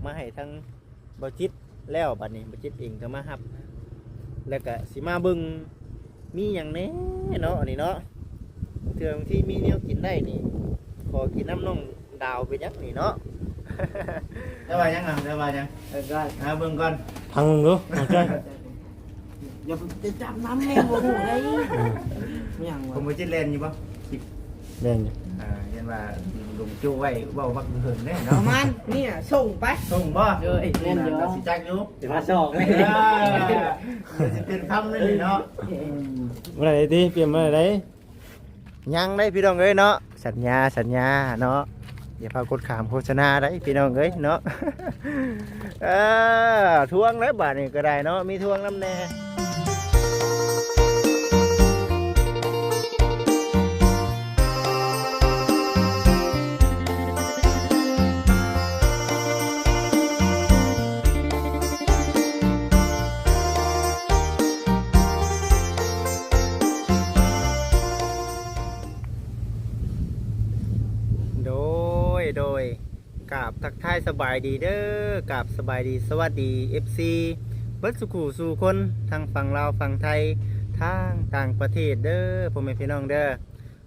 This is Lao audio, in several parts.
ມາໃຫ້ທາງບໍ່ຈິດແລ້ວ ບັດນີ້ບໍ່ຈິດເອງກໍມາຮັບ ແລ້ວກໍຊິມາເບິ່ງມີຫຍັງແດ່ເນາະ ອັນນີ້ເນາະ ເທື່ອບາງທີມີແນວກິນໄດ້ນີ້ ຂໍກິນນຳນ້ອງດາວເປັນຫຍັງນີ້ເນາະ. ແຕ່ວ່າຫຍັງນະ ແຕ່ວ່າຫຍັງ ເອີ ກໍຫາເບິ່ງກ່ອນ ພັງເບິ່ງດູ ຢ່າໄປຈັບນຳແມ່ ບໍ່ຮູ້ເດ້ ເອີ ຫຍັງວະ ຜົມບໍ່ຈິດແລ່ນຢູ່ບໍ່? ແມ່ນຢູ່ ອ່າ ເຫັນວ່າລົງໂຈ້ໄວ້ ເວົ້າບັກເຫິງເດ້ເນາະ ປະມານນີ້ ສົ່ງໄປ ສົ່ງບໍ່? ເອີຍ ແມ່ນຢູ່ ກໍຊິຈັກຢູ່ ຊິມາຊອກເລີຍ ເອີ ຊິເປັນຄຳເລີຍເນາະ ອືມ ບໍ່ໄດ້ຕິ ປ່ຽນບໍ່ໄດ້ ຍັງໄດ້ພີ່ນ້ອງເອີຍເນາະ ສັນຍາ ສັນຍາເນາະ ຢ່າພາກົດຂ້າມໂຄສະນາໄດ້ພີ່ນ້ອງເອີຍເນາະ ເອີ ທວງແລ້ວບາດນີ້ກໍໄດ້ເນາະ ມີທວງນຳແດ່. ໂດຍ ໂດຍ ກາບທັກທາຍສະບາຍດີເດີ ກາບສະບາຍດີສະຫວັດດີ ເອັຟຊີ ເບິດສູ່ຄູ່ສູ່ຄົນ ທັງຝັ່ງລາວຝັ່ງໄທ ທາງຕ່າງປະເທດເດີ ພໍ່ແມ່ພີ່ນ້ອງເດີ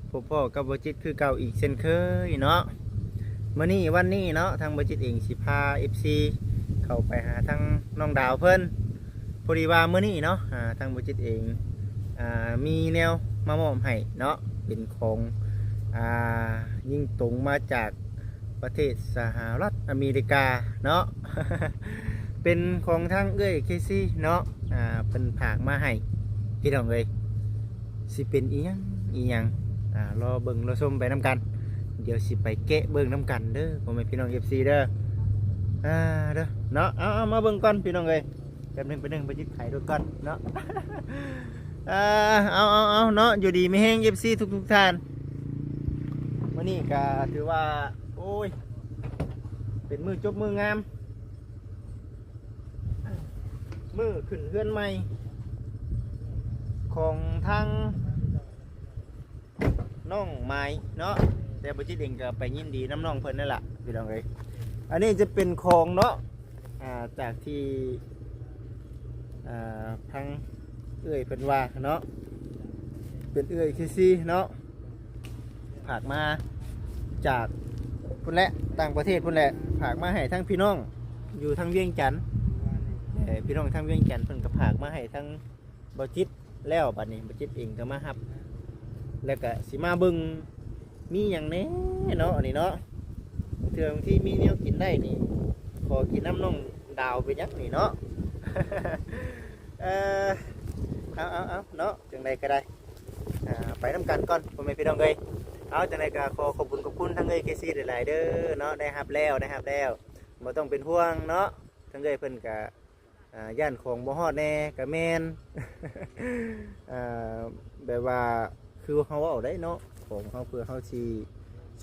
ພົບພໍ້ກັບບໍ່ຈິດຄືເກົ່າອີກເຊັ່ນເຄີຍເນາະ ມື້ນີ້ວັນນີ້ເນາະ ທາງບໍ່ຈິດເອງຊິພາ ເອັຟຊີ ເຂົ້າໄປຫາທາງນ້ອງດາວເພິ່ນ ພໍດີວ່າມື້ນີ້ເນາະ ອ່າ ທາງບໍ່ຈິດເອງ ອ່າ ມີແນວມາມອບໃຫ້ເນາະ ເປັນຂອງ ອ່າ ຍິງຕົງມາຈາກປະເທດສະຫະລັດອາເມລິກາເນາະ ເປັນຂອງທາງເອື້ອຍເຄຊີເນາະ ອ່າ ເພິ່ນຝາກມາໃຫ້ພີ່ນ້ອງເອີຍ ຊິເປັນອີ່ຫຍັງອີ່ຫຍັງ ອ່າ ລໍເບິ່ງລໍຊົມໄປນຳກັນ ດຽວຊິໄປແກະເບິ່ງນຳກັນເດີ ພໍ່ແມ່ພີ່ນ້ອງ ເອັຟຊີ ເດີ ອ່າ ເດີເນາະ ເອົາ ເອົາ ມາເບິ່ງກ່ອນພີ່ນ້ອງເອີຍ ແປັບໜຶ່ງ ແປັບໜຶ່ງ ໄປຍຶດໄຂດູກ່ອນເນາະ ອ່າ ເອົາ ເອົາ ເອົາເນາະ ຢູ່ດີມີແຮງ ເອັຟຊີ ທຸກໆທ່ານ ມື້ນີ້ກໍຖືວ່າ ໂອ້ຍ ເປັນມື້ຈົບມື້ງາມ ມື້ຂຶ້ນເຮືອນໃໝ່ຂອງທາງນ້ອງໄມ້ເນາະ ແຕ່ບໍ່ຈິດເອງກໍໄປຍິນດີນຳນ້ອງເພິ່ນນັ້ນລະພີ່ນ້ອງເອີຍ ອັນນີ້ຈະເປັນຂອງເນາະ ອ່າ ຈາກທີ່ ອ່າ ທາງເອື້ອຍເພິ່ນວ່າເນາະ ເປັນເອື້ອຍເຄຊີເນາະ ຝາກມາຈາກພຸ້ນແຫຼະ ຕ່າງປະເທດພຸ້ນແຫຼະ ຝາກມາໃຫ້ທາງພີ່ນ້ອງຢູ່ທາງວຽງຈັນ ເອີ ພີ່ນ້ອງທາງວຽງຈັນເພິ່ນກໍຝາກມາໃຫ້ທາງບໍ່ຈິດແລ້ວ ບັດນີ້ບໍ່ຈິດເອງກໍມາຮັບ ແລ້ວກໍຊິມາເບິ່ງມີຫຍັງແດ່ເນາະ ອັນນີ້ເນາະ ເທື່ອບາງທີມີແນວກິນໄດ້ນີ້ ຂໍກິນນຳນ້ອງດາວເປັນຫຍັງນີ້ເນາະ ເອີ ເອົາ ເອົາ ເອົາເນາະ ຈັ່ງໃດກໍໄດ້ ອ່າ ໄປນຳກັນກ່ອນ ພໍ່ແມ່ພີ່ນ້ອງເອີຍ ເອົາ ຈັ່ງໃດກໍຂໍຂອບຄຸນຂອບຄຸນທາງເອື້ອຍເຄຊີຫຼາຍໆເດີເນາະ ໄດ້ຮັບແລ້ວ ໄດ້ຮັບແລ້ວ ບໍ່ຕ້ອງເປັນຫ່ວງເນາະ ທາງເອື້ອຍເພິ່ນກະ ອ່າ ຢ້ານຂອງບໍ່ຮອດແດ່ກະແມ່ນ ອ່າ ແບບວ່າຄືເຮົາເວົ້າໄດ້ເນາະ ຂອງເຮົາເພື່ອເຮົາຊິ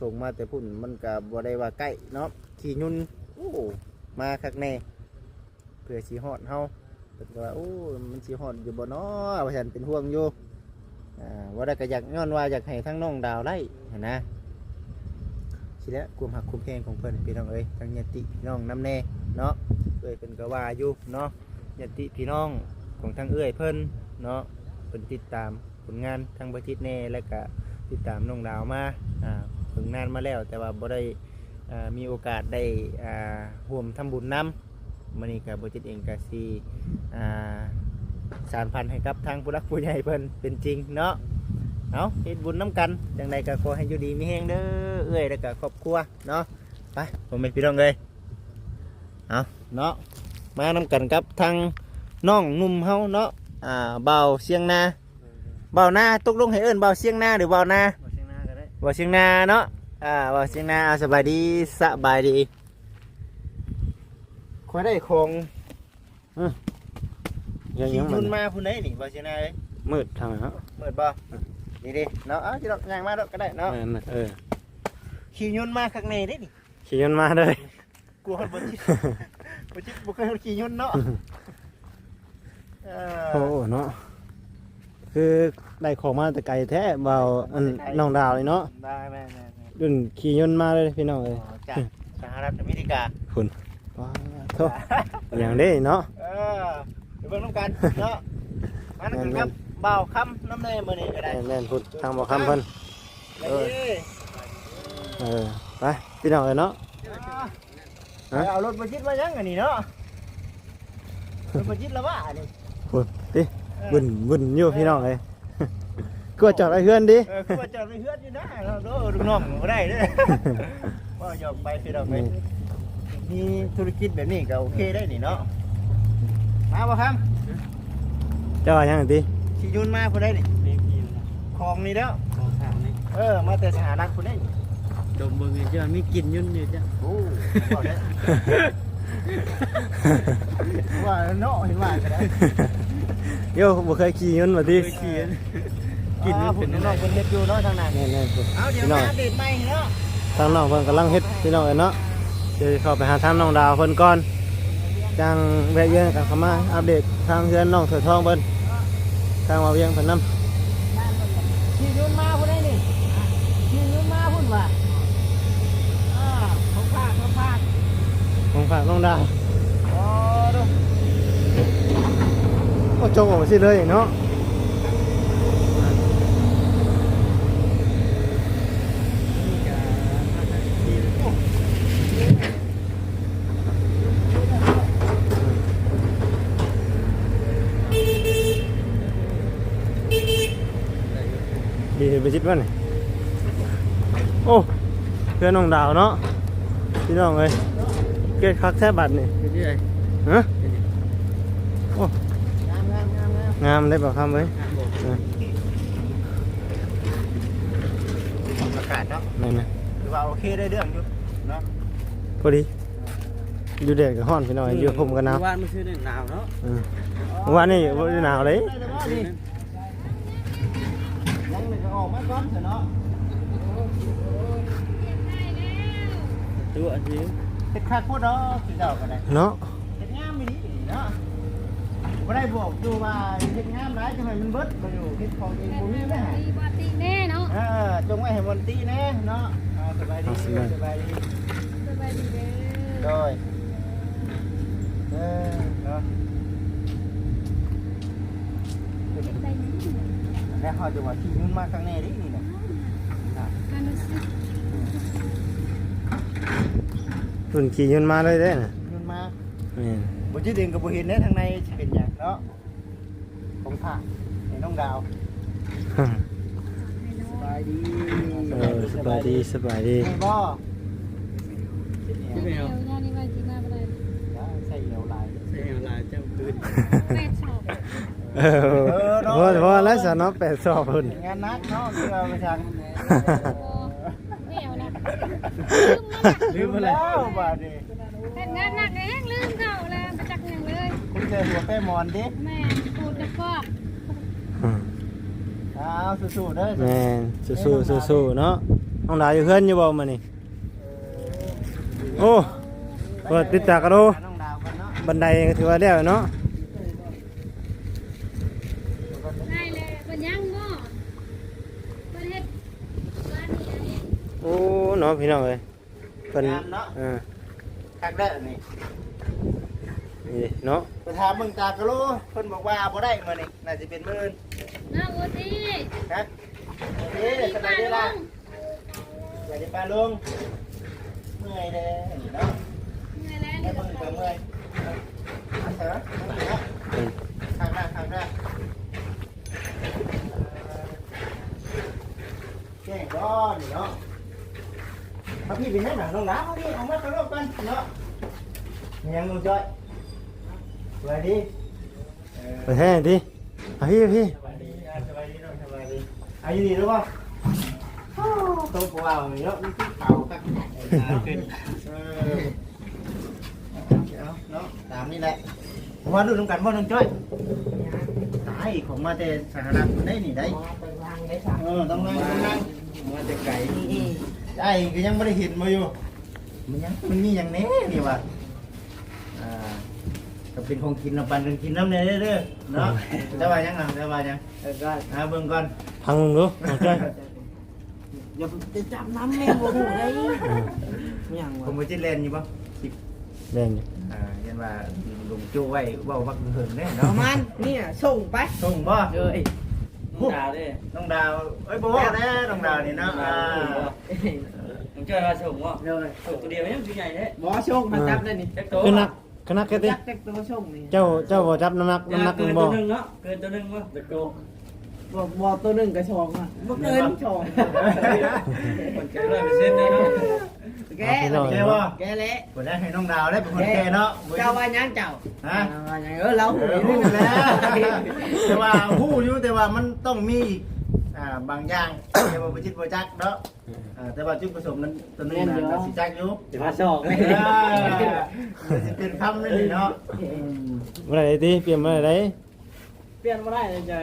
ສົ່ງມາແຕ່ພຸ້ນ ມັນກະບໍ່ໄດ້ວ່າໃກ້ເນາະ ຂີ່ຍົນ ໂອ້ ມາຄັກແນ່ ເພື່ອຊິຮອດເຮົາ ເພິ່ນກໍວ່າ ໂອ້ ມັນຊິຮອດຢູ່ບໍ່ນໍ ວ່າຊັ້ນ ເປັນຫ່ວງຢູ່ ອ່າ ເວົ້າໄດ້ກໍຢາກ ຍ້ອນວ່າຢາກໃຫ້ທາງນ້ອງດາວໄດ້ຫັ້ນນະ ຊີ້ແຫຼະ ຄວາມຮັກຄວາມແພງຂອງເພິ່ນ ພີ່ນ້ອງເອີຍ ທັງຍາດຕິພີ່ນ້ອງນຳແດ່ເນາະ ເອື້ອຍເພິ່ນກໍວ່າຢູ່ເນາະ ຍາດຕິພີ່ນ້ອງຂອງທາງເອື້ອຍເພິ່ນເນາະ ເພິ່ນຕິດຕາມ ຜົນງານທາງບໍ່ຈິດແດ່ ແລ້ວກະຕິດຕາມນ້ອງດາວມາ ອ່າ ເຖິງນານມາແລ້ວ ແຕ່ວ່າບໍ່ໄດ້ ອ່າ ມີໂອກາດໄດ້ ອ່າ ຮ່ວມທຳບຸນນຳ ມື້ນີ້ກະບໍ່ຈິດເອງກະຊິ ອ່າ ສານຝັນໃຫ້ກັບທາງຜູ້ຫຼັກຜູ້ໃຫຍ່ເພິ່ນເປັນຈິງເນາະ ເອົາ ເຮັດບຸນນຳກັນ ຈັ່ງໃດກະຂໍໃຫ້ຢູ່ດີມີແຮງເດີ ເອື້ອຍ ແລ້ວກະຄອບຄົວເນາະ ໄປ ພໍ່ແມ່ພີ່ນ້ອງເອີຍ ເອົາເນາະ ມານຳກັນກັບທາງນ້ອງໜຸ່ມເຮົາເນາະ ອ່າ ບ່າວຊຽງນາ ບ່າວນາ ຕົກລົງໃຫ້ເອີ້ນບ່າວຊຽງນາ ຫຼື ບ່າວນາ? ບ່າວຊຽງນາກໍໄດ້ ບ່າວຊຽງນາເນາະ ອ່າ ບ່າວຊຽງນາ ອ່າ ສະບາຍດີ ສະບາຍດີ ຂ້ອຍໄດ້ຂອງ ອື ຍັງ ຂີ່ຍົນມາພຸ້ນໃດນີ້ ບ່າວຊຽງນາເອີຍ ມືດທາງນັ້ນເນາະ ມືດບໍ່? ອື ນີ້ເດ້ເນາະ ເອົາ ຊິດອກ ຍ່າງມາດອກກໍໄດ້ເນາະ ແມ່ນ ເອີ ຂີ່ຍົນມາຄັກແນ່ເດ້ນີ້ ຂີ່ຍົນມາເລີຍ ກົວຮອດບໍ່ຈິດ ບໍ່ຈິດບໍ່ເຄີຍຂີ່ຍົນເນາະ ເອີ ໂອ້ເນາະ ຄືໄດ້ຂອງມາແຕ່ໄກແທ້ ບ່າວ ອັນ ນ້ອງດາວນີ້ເນາະ ໄດ້ ແມ່ນໆໆ ລຸ້ນຂີ່ຍົນມາເລີຍພີ່ນ້ອງເອີຍ ອໍ ຈາກສະຫະລັດອາເມລິກາພຸ້ນ ປາໂທ້ ຫຍັງເດ້ເນາະ ເອີ ໄປເບິ່ງນຳກັນເນາະ ມານຳກັນກັບ ແມ່ນໆ ບ່າວຄຳນຳແດ່ມື້ນີ້ກໍໄດ້ ແມ່ນໆ ພຸ້ນ ທາງບ່າວຄຳເພິ່ນ ໄປເດ້ ເອີ ໄປ ພີ່ນ້ອງເອີຍເນາະ ອ່າ ໄປເອົາລົດບໍ່ຈິດມາຫຍັງອັນນີ້ເນາະ ລົດບໍ່ຈິດລະວ່າອັນນີ້ ພຸ້ນຕິ ເອີ ວຸ້ນໆຢູ່ ພີ່ນ້ອງເອີຍ. ຄືວ່າຈອດໄວ້ເຮືອນຕິ ເອີ ຄືວ່າຈອດໄວ້ເຮືອນຢູ່ນະ ເນາະ ລູກນ້ອງບໍ່ໄດ້ເດ້ ເວົ້າຫຍອກໄປພີ່ນ້ອງເອີຍ ອືມ ມີທຸລະກິດແບບນີ້ກໍໂອເຄໄດ້ນີ້ເນາະ ມາບໍ່ຄຳ ເຈົ້າວ່າຫຍັງຕິ ຂີ່ຍົນມາຜູ້ໃດນີ້ ຂອງນີ້ແລ້ວ ຂອງສາມນີ້ ເອີ ມາແຕ່ສະຫະລັດຜູ້ໃດນີ້ ດົມເບິ່ງຢູ່ ເຈົ້າມີກິ່ນຍົນຢູ່ເຈົ້າ ໂອ້ ເວົ້າໄດ້ ວ່າເນາະ ເຫັນວ່າກໍໄດ້ ໂຍ ບໍ່ເຄີຍຂີ່ຍົນວ່າຕິ ບໍ່ເຄີຍຂີ່ ກິນ ອ່າ ມັນເປັນ ຜູ້ນ້ອງເພິ່ນເຮັດຢູ່ເນາະທາງນັ້ນ ແມ່ນໆ ເອົາ ດຽວ ພີ່ນ້ອງ ມາອັບເດດໃໝ່ເນາະ ທາງນ້ອງເພິ່ນກຳລັງເຮັດ ພີ່ນ້ອງເອີຍເນາະ ດຽວຊິເຂົ້າໄປຫາທາງນ້ອງດາວເພິ່ນກ່ອນ ຈັ່ງແວະວຽນກັນເຂົ້າມາອັບເດດທາງເຮືອນນ້ອງເສືອທອງເພິ່ນ ທາງບ່າວວຽງເພິ່ນນຳ ຂີ່ຍົນມາຜູ້ໃດນີ້ ຂີ່ຍົນມາພຸ້ນວ່າ ອ່າ ຂອງຝາກ ຂອງຝາກ ຂອງຝາກນ້ອງດາວ ອໍ ໂອ້ ຈົກອອກຊິເລີຍເນາະ ດີເຮັດໄປຊິດມັນ ໂອ້ ເພື່ອນນ້ອງດາວເນາະ ພີ່ນ້ອງເອີຍ ເກັດຄັກແທ້ບັດນີ້ ເປັນຈັ່ງໃດ ຮະ ເປັນຫຍັງ ໂອ້ ງາມ ງາມ ງາມ ງາມ ງາມເດ້ ບ່າວຄຳເອີຍ ງາມບໍ່ ເອີ ອາກາດເນາະ ແມ່ນໆ ຖືວ່າໂອເຄໄດ້ເລື່ອງຢູ່ເນາະ ພໍດີ ຢູ່ແດດກໍຮ້ອນ ພີ່ນ້ອງ ອືມ ຢູ່ຮົ່ມກໍໜາວ ມື້ວານມື້ຊື່ນີ້ໜາວເນາະ ອືມ ມື້ວານນີ້ບໍ່ໄດ້ໜາວເລີຍ ຍັງນີ້ກໍອອກມາກ່ອນຊະເນາະ ຕົວະຊິ ເຮັດຄັກໂພດດອກ ເຈົ້າກໍໄດ້ ເນາະ ເຮັດງາມອີ່ຫຼີເນາະ ບໍ່ໄດ້ບອກຢູ່ວ່າເຮັດງາມຫຼາຍ ຈັ່ງໃຫ້ມັນເບິດ ບໍ່ຢູ່ ເຮັດຂອງເອງບໍ່ມີເດ້ ບໍ່ຕິແນ່ເນາະ ເອີ ຈົ່ງໄວ້ໃຫ້ມັນຕິແນ່ເນາະ ອ່າ ສະບາຍດີ ອ່າ ສະບາຍ ສະບາຍດີ ສະບາຍດີເດີ ໂດຍ ເອີ ເນາະ ແລ້ວເຮົາຈະວ່າຂີ່ຍົນມາຂ້າງໃນເດ້ນີ້ນະ ລຸ້ນຂີ່ຍົນມາເລີຍເດ້ນະ ຍົນມາ ແມ່ນ ບໍ່ຈິດເອງກໍບໍ່ເຫັນເດ້ທາງໃນຊິເປັນຫຍັງເນາະ ຂອງຝາກໃຫ້ນ້ອງດາວ ສະບາຍດີ ເອີ ສະບາຍດີ ສະບາຍດີ ແມ່ນບໍ່? ແມ່ນແລ້ວ ຍານີ້ວ່າຊິມາບໍ່ໄດ້ ໃສ່ແອວຫຼາຍ ໃສ່ແອວຫຼາຍ ເຈົ້າຄືນ ແປດສອບ ເອີ ເອີ ເນາະ ພໍ ພໍແລ້ວຊະເນາະ ແປດສອບພຸ້ນ ງານໜັກເນາະ ຄືວ່າໄປທາງ ບໍ່ ແອວນະ ລືມແລ້ວ ລືມແລ້ວບາດນີ້ ເຮັດງານໜັກແຮງ ລືມເຂົ້າແລ້ວ ບໍ່ຈັກຫຍັງເລີຍ ຄຸຍແຕ່ຫົວແຕ່ໝອນຕິ ແມ່ນ ປູດຈະຟອກ ອືມ ອ້າວ ສູ້ໆເດີ ແມ່ນ ສູ້ໆ ສູ້ໆເນາະ ນ້ອງດາວຢູ່ເຮືອນຢູ່ບໍ່ມື້ນີ້? ໂອ້ ເປີດຕິດຕາກະໂລ ບັນໄດກໍຖືວ່າແລ້ວເນາະ ໄດ້ແລ້ວ ເພິ່ນຍັງບໍ່ ເພິ່ນເຮັດ ໂອ້ ເນາະ ພີ່ນ້ອງເອີຍ ເພິ່ນ ງາມເນາະ ເອີ ຄັກແລ້ວນີ້ ນີ້ເນາະ ໄປຖາມເບິ່ງຕາກະໂລ ເພິ່ນບອກວ່າບໍ່ໄດ້ມື້ນີ້ ໜ້າຊິເປັນມື້ອື່ນ ເນາະ ໂອທີ ຮະ ໂອເຄ ສະບາຍດີລະ ຢ່າໄດ້ປາລົງ ເມື່ອຍແດ່ນີ້ເນາະ ເມື່ອຍແລ້ວ ໄປເບິ່ງກໍເມື່ອຍ ເນາະ ຂ້າງໜ້າ ຂ້າງໜ້າ ແຈ້ງບໍ່ນີ້ເນາະ ເອົາ ພີ່ເປັນຫຍັງນະ ນ້ອງດາວ ເອົາ ພີ່ອອກມາຂ້າງນອກກ່ອນເນາະ ມີຫຍັງນ້ອງຈ້ອຍ ສະບາຍດີ ເອີ ໄປແທ້ຕິ ອ່ະ ພີ່ ພີ່ ສະບາຍດີ ອ່າ ສະບາຍດີນ້ອງ ສະບາຍດີ ອ່າ ຢູ່ດີຫຼືບໍ່? ໂອ້ ໂຕຜູ້ເວົ້ານີ້ເນາະ ມີແຕ່ເຂົາຄັກ ເອີ ເອົາເນາະ ຕາມນີ້ແຫຼະ ເພາະວ່າລຸ້ນນຳກັນບໍ່ນ້ອງຈ້ອຍ? ຕາຍ ຂອງມາແຕ່ສະຫະລັດພຸ້ນໄດ໋ນີ້ໄດ໋ ເອີ ຕ້ອງນັ່ງ ຕ້ອງນັ່ງ ມາແຕ່ໄກ ອ້າຍກໍຍັງບໍ່ໄດ້ເຫັນບໍ່ຢູ່ ມັນຍັງ ມັນມີຫຍັງແດ່ນີ້ຫວາ? ອ່າ ກໍເປັນຂອງກິນນຳ ປັນກັນກິນນຳແດ່ເດີເນາະ ເອີ ເຈົ້າວ່າຫຍັງນະ ເຈົ້າວ່າຫຍັງ ເອີ ກໍຫາເບິ່ງກ່ອນ ຟັງເບິ່ງດູ ນ້ອງຈ້ອຍ ຢ່າໄປຈັບນຳແມ່ ບໍ່ຮູ້ໄດ໋ ເອີ ຫຍັງຫວາ ຜົມບໍ່ຈິດແລ່ນຢູ່ບໍ່? ແລ່ນຢູ່ ວ່າລົງໂຈ້ໄວ້ ເວົ້າບັກເຫິງແດ່ເນາະ ປະມານນີ້ ສົ່ງໄປ ສົ່ງບໍ່? ເອີຍ ນ້ອງດາວເດ້ ນ້ອງດາວ ເອີຍ ບໍ່ເວົ້າແດ່ ນ້ອງດາວນີ້ເນາະ ອ່າ ນ້ອງຈ້ອຍວ່າສົ່ງບໍ່? ໂດຍ ສົ່ງໂຕດຽວຍັງຊິໃຫຍ່ແທ້ ບໍ່ ສົ່ງ ເອີ ຈັບໄດ້ນີ້ ຈັກໂຕ? ຄືໜັກ ຄືໜັກແທ້ຕິ? ຈັກ ຈັກໂຕສົ່ງນີ້ ເຈົ້າ ເຈົ້າບໍ່ຈັບນ້ຳໜັກ ນ້ຳໜັກມັນບໍ່? ເກີນໂຕໜຶ່ງເນາະ ເກີນໂຕໜຶ່ງບໍ່? ຈັກໂຕ? ບໍ່ ບໍ່ ໂຕໜຶ່ງກະສອງອະ ບໍ່ເກີນສອງ ໝັ້ນໃຈຮ້ອຍເປີເຊັນເລີຍເນາະ ແກະ ແກະບໍ່? ແກະແຫຼະ ບໍ່ໄດ້ໃຫ້ນ້ອງດາວໄດ້ເປັນຄົນແກະເນາະ ເຈົ້າວ່າຫຍັງເຈົ້າ? ຮະ? ວ່າຫຍັງ? ເອີ ລາວຮູ້ ເອີ ຮູ້ແລ້ວ ແຕ່ວ່າຮູ້ຢູ່ ແຕ່ວ່າມັນຕ້ອງມີອີກ ອ່າ ບາງຢ່າງ ແຕ່ວ່າບໍ່ຈິດບໍ່ຈັກເນາະ ອ່າ ແຕ່ວ່າຈຸດປະສົງນັ້ນ ໂຕໜຶ່ງນະ ແມ່ນຢູ່ ກໍຊິຈັກຢູ່ ຊິມາຊອກເລີຍ ເອີ ຊິເປັນຄຳນັ້ນນີ້ເນາະ ອືມ ບໍ່ໄດ້ຕິ ປ່ຽນບໍ່ໄດ້ໃດ ປ່ຽນບໍ່ໄດ້ເລີຍ ເອີ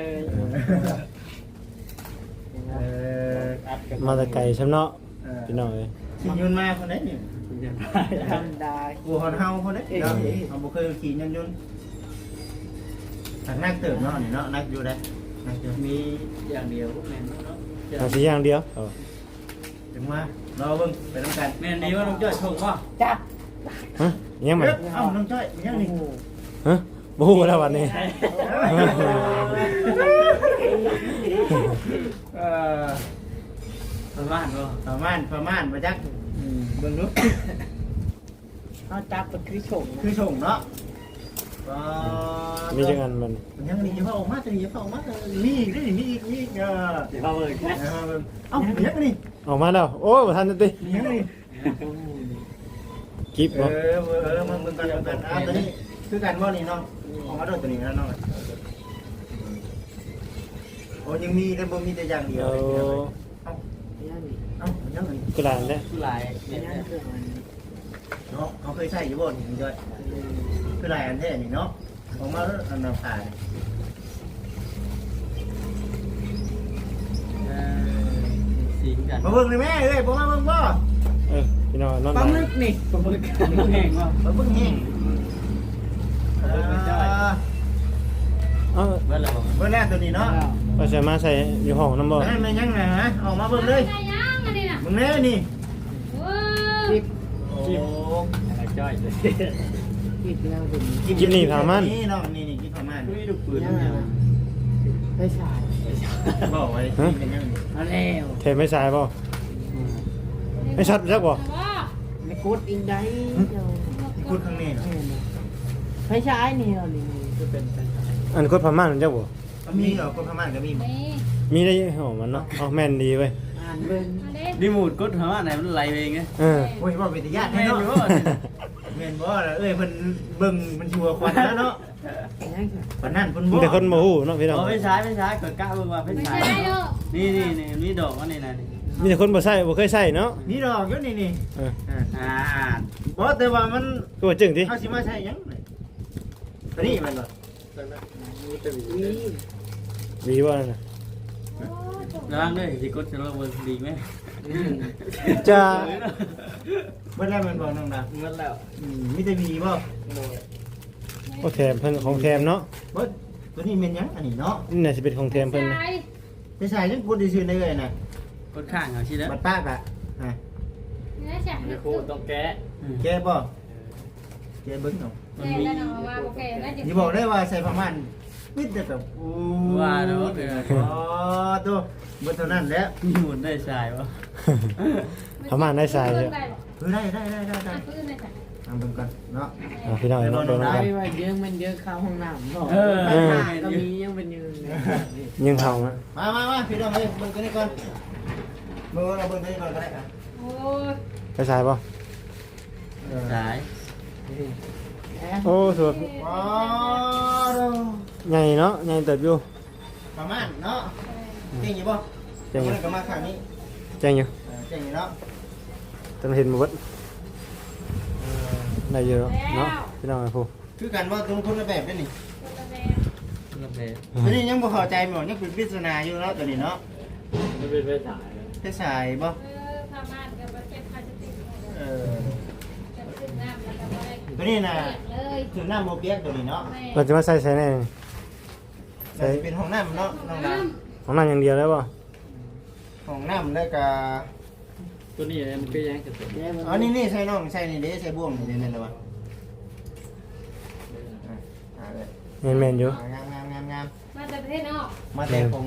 ເອີ ມາແຕ່ໄກຊ້ຳເນາະ ເອີ ພີ່ນ້ອງເອີຍ ຂີ່ຍົນມາພຸ້ນເດ້ນີ້ ທຳມະດາ ບໍ່ຮອດເຮົາພຸ້ນເດ້ ເອີ ເຮົາບໍ່ເຄີຍຂີ່ຍົນຍົນ ໜັກເຕີບເນາະນີ້ເນາະ ໜັກຢູ່ເດ້ ໜັກຢູ່ ມີຢ່າງດຽວ ແມ່ນເນາະ ໜັກຊິຢ່າງດຽວ ເອີ ຈັ່ງວ່າ ລໍເບິ່ງໄປນຳກັນ ແມ່ນດີວ່ານ້ອງຈ້ອຍ ສົ່ງບໍ່? ຈັກ ຮະ? ຍັງບໍ່? ເອົ້າ ນ້ອງຈ້ອຍ ຍັງນີ້ ຮະ? ບໍ່ຮູ້ແລ້ວບັດນີ້ ເອີ ປະມານບໍ່? ປະມານ ປະມານບໍ່ຈັກ ອືມ ເບິ່ງດູ ເຮົາຈັບກໍຄືສົ່ງນະ ຄືສົ່ງເນາະ ມີຈັກອັນມັນ ມັນຍັງນີ້ ຢ່າເວົ້າອອກມາ ຕົວນີ້ຢ່າເວົ້າອອກມາ ມີອີກເດ້ ມີອີກ ມີອີກ ເອີ ຊິເວົ້າເບິ່ງ ເອີ ເບິ່ງ ເອົ້າ ຍັງນີ້ ອອກມາແລ້ວ ໂອ້ ບໍ່ທັນຕິ ຍັງນີ້ ກິບບໍ່? ເອີ ເອີ ເບິ່ງ ເບິ່ງກັນ ເບິ່ງກັນ ອ່າ ຕົວນີ້ຄືກັນບໍ່ນີ້ເນາະ? ອອກມາໂດດຕົວນີ້ແລ້ວເນາະ ໂອ້ ຍັງມີແຕ່ບໍ່ມີແຕ່ຢ່າງດຽວ ເອີ ເອົ້າ ຍັງນີ້ ເອົ້າ ຍັງນີ້ ຄືຫຼາຍແທ້ ຄືຫຼາຍ ເນາະ ເຮົາເຄີຍໃຊ້ຢູ່ບໍ່ນີ້ ຄືຫຼາຍອັນແທ້ນີ້ເນາະ ອອກມາເລີຍ ອັນໜ້າຜານີ້ ເອີ ສີຄືກັນ ມາເບິ່ງໄດ້ແມ່ເອີຍ ບໍ່ມາເບິ່ງບໍ່? ເອີ ພີ່ນ້ອງ ປາໝຶກນີ້ ປາໝຶກ ປາໝຶກແຫ້ງບໍ່? ປາໝຶກແຫ້ງ ເອີ ເອີ ເບິດແລ້ວບໍ່? ເບິດແລ້ວຕົວນີ້ເນາະ ເອົາໃສ່ມາໃສ່ຢູ່ຫ້ອງນຳບໍ່? ນັ້ນແມ່ນຫຍັງນະ? ອອກມາເບິ່ງເລີຍ ເບິ່ງແນ່ນີ້ ໂອ້ ໂອ້ ຈ້ອຍ ຄລິບນີ້ປະມານ ນີ້ເນາະ ນີ້ ນີ້ຄລິບປະມານ ອຸ້ຍ ລູກປືນ ໄຟສາຍ ບອກໄວ້ ຮະ? ເປັນຫຍັງ ເອົາແລ້ວ ແຖມໄຟສາຍບໍ່? ໄຟຊັອດຈັກບໍ່? ໄປກົດອີກໃດ ໄປກົດຂ້າງໃນເນາະ ໄຟສາຍນີ້ເນາະ ນີ້ຄືເປັນໄຟສາຍ ອັນກົດປະມານຈັກບໍ່? ມີເອີ ກົດປະມານກໍມີ ມີ ມີໄດ້ ໂອ້ ມັນເນາະ ເອົາ ແມ່ນດີເວີຍ ອ່ານເບິ່ງ ຣີໂມດກົດປະມານໃຫ້ມັນໄຫຼໄປເອງເດ້ ເອີ ໂອ້ຍ ເວົ້າເປັນຕາຢ້ານແທ້ເນາະ ແມ່ນບໍ່ລະ ເອີຍ ເພິ່ນເບິ່ງມັນຊິຫົວຄວັນແລ້ວເນາະ ປານນັ້ນເພິ່ນບໍ່ ມີແຕ່ຄົນບໍ່ຮູ້ເນາະ ພີ່ນ້ອງ ບໍ່ ໄຟສາຍ ໄຟສາຍ ຂ້ອຍກະເບິ່ງວ່າໄຟສາຍ ນີ້ໆໆ ມີດອກມັນນີ້ນະ ມີແຕ່ຄົນບໍ່ໃຊ້ ບໍ່ເຄີຍໃຊ້ເນາະ ມີດອກຢູ່ນີ້ໆ ເອີ ອ່າ ບໍ່ ແຕ່ວ່າມັນ ຄືວ່າຈຶ່ງຕິ ເຮົາຊິມາໃຊ້ຫຍັງ ຕົວນີ້ແມ່ນບໍ່? ຫວີບໍ່ນັ້ນນະ? ລະວັງເດີ ຊິກົດໃສ່ລອງເບິ່ງ ຫວີແມ່ນ ຈະ ເບິດແລ້ວແມ່ນບໍ່ນ້ອງດາ? ເບິດແລ້ວ ອືມ ມີແຕ່ຫວີບໍ່? ໂດຍ ໂອ້ ແຖມເພິ່ນ ຂອງແຖມເນາະ ເບິດ ຕົວນີ້ແມ່ນຫຍັງ ອັນນີ້ເນາະ ນີ້ໜ້າຊິເປັນຂອງແຖມເພິ່ນ ໄຟສາຍ ໄຟສາຍຍັງກົດຊື່ໆ ເລີຍນະ ກົດຄ້າງເອົາຊີ້ເດີ ບັດປາກະ ອ່າ ແມ່ໂຄຕ້ອງແກະ ແກະບໍ່? ເອີ ແກະເບິ່ງເນາະ ມັນມີ ແກະແລ້ວເນາະ ວ່າບໍ່ແກະແລ້ວ ຢ່າບອກໄດ້ວ່າໃສ່ປະມານ ປິດແລ້ວກໍ ໂອ້ ວ່າເນາະ ເອີ ອໍ ໂຕ ເບິດເທົ່ານັ້ນແຫຼະ ມີໝູນໄດ້ສາຍບໍ່? ປະມານໄດ້ສາຍ ເອີ ໄດ້ ໄດ້ ໄດ້ ໄດ້ ອ່ະ ເບິ່ງກ່ອນເນາະ ອ່າ ພີ່ນ້ອງເນາະ ເບິ່ງນຳກັນ ວ່າເຢີ້ງມັນເຢີ້ງເຂົ້າຫ້ອງນ້ຳເນາະ ເອີ ເອີ ກໍມີຍັງເປັນຍືນ ຍືນເຂົ້າມາ ມາ ມາ ມາ ພີ່ນ້ອງເອີຍ ເບິ່ງຕົວນີ້ກ່ອນ ເບິ່ງ ເບິ່ງຕົວນີ້ກ່ອນກໍໄດ້ ອ່ະ ໂອ້ຍ ໄດ້ສາຍບໍ່? ສາຍ ໂອ້ ສວຍ ອໍ ໃຫຍ່ເນາະ ໃຫຍ່ເຕີບຢູ່ ປະມານເນາະ ເກັ່ງຢູ່ບໍ່? ເກັ່ງຢູ່ ເອົາມາຂ້າງນີ້ ເກັ່ງຢູ່ ເອີ ເກັ່ງຢູ່ເນາະ ຕ້ອງເຫັນໝົດ ເອີ ໄດ້ຢູ່ເນາະ ພີ່ນ້ອງເອີຍ ຜູ້ ຄືກັນບໍ່? ຕົວຄົນລະແບບເດ້ນີ້ ຄົນລະແບບ ຄົນລະແບບ ຕົວນີ້ຍັງບໍ່ເຂົ້າໃຈແມ່ນບໍ່? ຍັງເປັນປິດສະໜາຢູ່ເນາະ ຕົວນີ້ເນາະ ມັນເປັນໄຟສາຍ ໄຟສາຍບໍ່? ເອີ ຜ້າມ່ານກໍບໍ່ເກັບພາສຕິກ ເອີ ຈະຖືກນ້ຳແລ້ວກໍບໍ່ໄດ້ ຕົວນີ້ນະ ເປີກເລີຍ ຖືກນ້ຳບໍ່ປຽກຕົວນີ້ເນາະ ແມ່ນ ເພິ່ນຈະມາໃສ່ໃສແດ່? ໃສ່ ກໍຊິເປັນຫ້ອງນ້ຳເນາະ ຫ້ອງນ້ຳ ຫ້ອງນ້ຳຢ່າງດຽວໄດ້ບໍ່? ຫ້ອງນ້ຳແລ້ວກໍ ຕົວນີ້ມັນຄືຫຍັງ? ອໍ ນີ້ໆ ໃສ່ນ້ອງ ໃສ່ນີ້ເດ້ ໃສ່ບ່ວງນີ້ເດ້ ແມ່ນແລ້ວວະ ແມ່ນໆຢູ່ ອ່າ ງາມໆໆໆ ມາແຕ່ປະເທດນອກ ມາແຕ່ ແມ່ນ ຂອງ